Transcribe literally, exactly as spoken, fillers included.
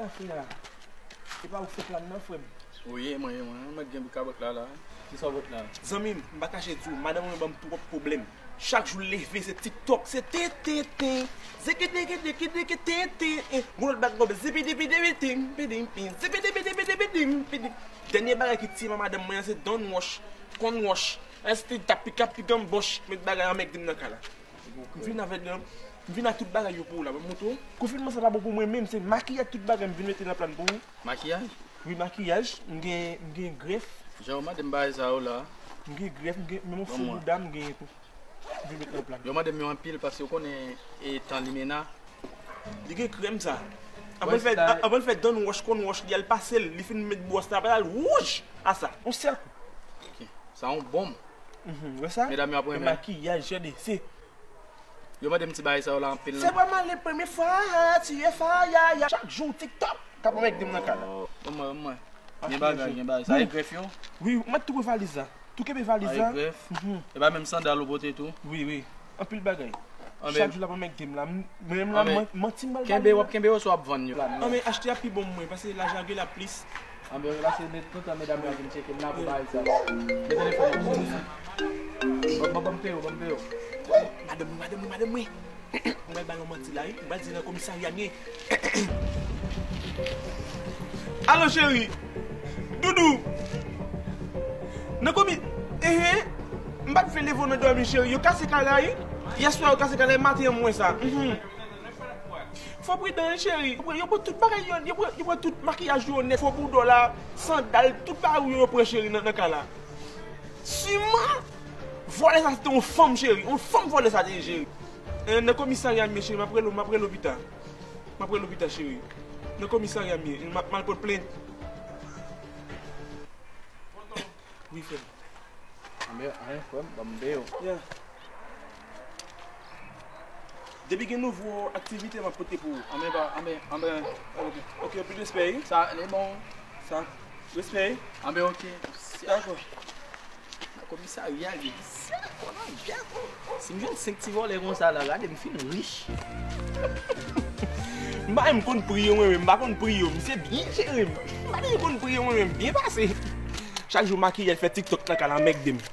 Sa fè a, e pa ou fè plan nan, frè m? Wi, e mwen, e mwen. Mwen gen kabòt la, la. Kisa w bòt la? Zanmi m, m pa kache di w, madanm mwen ban m twòp pwoblèm. Chak jou l leve, se TikTok, se ten, ten, ten. Ziki, diki, diki, diki, ten, ten, en. Gon lòt bagay, zipi, dipi, dipi, dim, pidim, pim. Zipi, dipi, dipi, dipi, dim, pidim. Dènye bagay ki tiye madanm mwen an, se don wòch, konn wòch. Èske t ap pika, pikan bòch, met bagay an mèk di m nan kay la. M vin avèk, m vin ak tout bagay yo pou ou la, ban m montre w. Konfinman sa pa bon pou mwen menm, se makiyaj tout bagay m vin mete nan plan pou ou. Makiyaj? Wi, makiyaj, m gen, m gen grèf. Jan ou mande m bagay sa yo la. M gen grèf, m gen, menm yon fo bouda m genyen tou. M vin mete nan plan. Yo mande m yo anpil paske yo konnen e tan limena. Li gen krèm sa. Anvan l fè, anvan l fè don wòch konn wòch li al pase l, li fin met bwòs la, apre l al wouj a sa. Yon sèl kou. Ok. Sa yon bonm. Mhm, wè sa? Medam yo ap renmen. Makiyaj, gade, se Yo mande m ti bagay sa yo la anpil, non. Se pa mal le premye fwa, tiye faya, ya. Chak jou TikTok, k ap mèk di m nan kay la. Oh, ban mwen, ban mwen. Gen bagay, gen bagay. Sa e grèf yo? Wi, mwen tou pran valiz la. Tou kenbe valiz la. Sa e grèf. Mhm. E pa menm sandal ou pote tou? Wi, wi. Anpil bagay. Chak jou l ap mèk di m la. Mwen menm la, mwen, manti m ba l. Kenbe, w ap kenbe yo swa w ap vann yo? Anben, achte a pi bon mwen, paske lajan gen la plis. Anben, la se met tout tan medam yo ap vin tcheke m la pou bagay sa. Men telefòn yo. Ban, ban, ban m peye w, ban m peye w. Madanm mwen, madanm mwen, madanm mwen. Mwen pral ba l yon manti la, wi. Mwen pral di nan komisarya m ye. Alo, cheri. Doudou. Nan komi-, ehe. M pa t vle leve w nan dòmi, cheri. Yo kase kay la, wi. Yèswa, yo kase kay la, e maten an m wè sa. Mhm. Fò pridan, wi, cheri. Yo pran, yo pran tout bagay yo, yo pran, yo pran tout makiyaj yo nèt, fo bouda w la, sandal, tout bagay ou yo, yo pran, cheri, nan, nan kay la. Siman, vòlè sa se te yon fanm, cheri. Yon fanm vòlè sa te ye, cheri. Eh, nan komisarya m ye, cheri, m ap rele w, m ap rele w pita. M ap rele w pita, cheri. Nan komisarya m ye, m ap, m al pote plent. Wi, frè m. Anben, anyen, frè m, ban m peye w. Ya. Depi gen nouvo aktivite, m ap pote pou ou. Anben, ba, anben, anben, ok. Ok, anpil respè, wi. Sa, li bon. Sa, respè, wi. Anben, ok. Dakò. Nan komisarya, li di, "Sèl konnen byen." Si m jwenn senk ti vòlè konsa la, gade, m fin rich. M pa menm konn pri yo, mwen menm, m pa konn pri yo. Misye byen jere m. M pa menm konn pri yo, mwen menm, byen pase. Chak jou makiyaj fè TikTok nan kay la, mèk di m.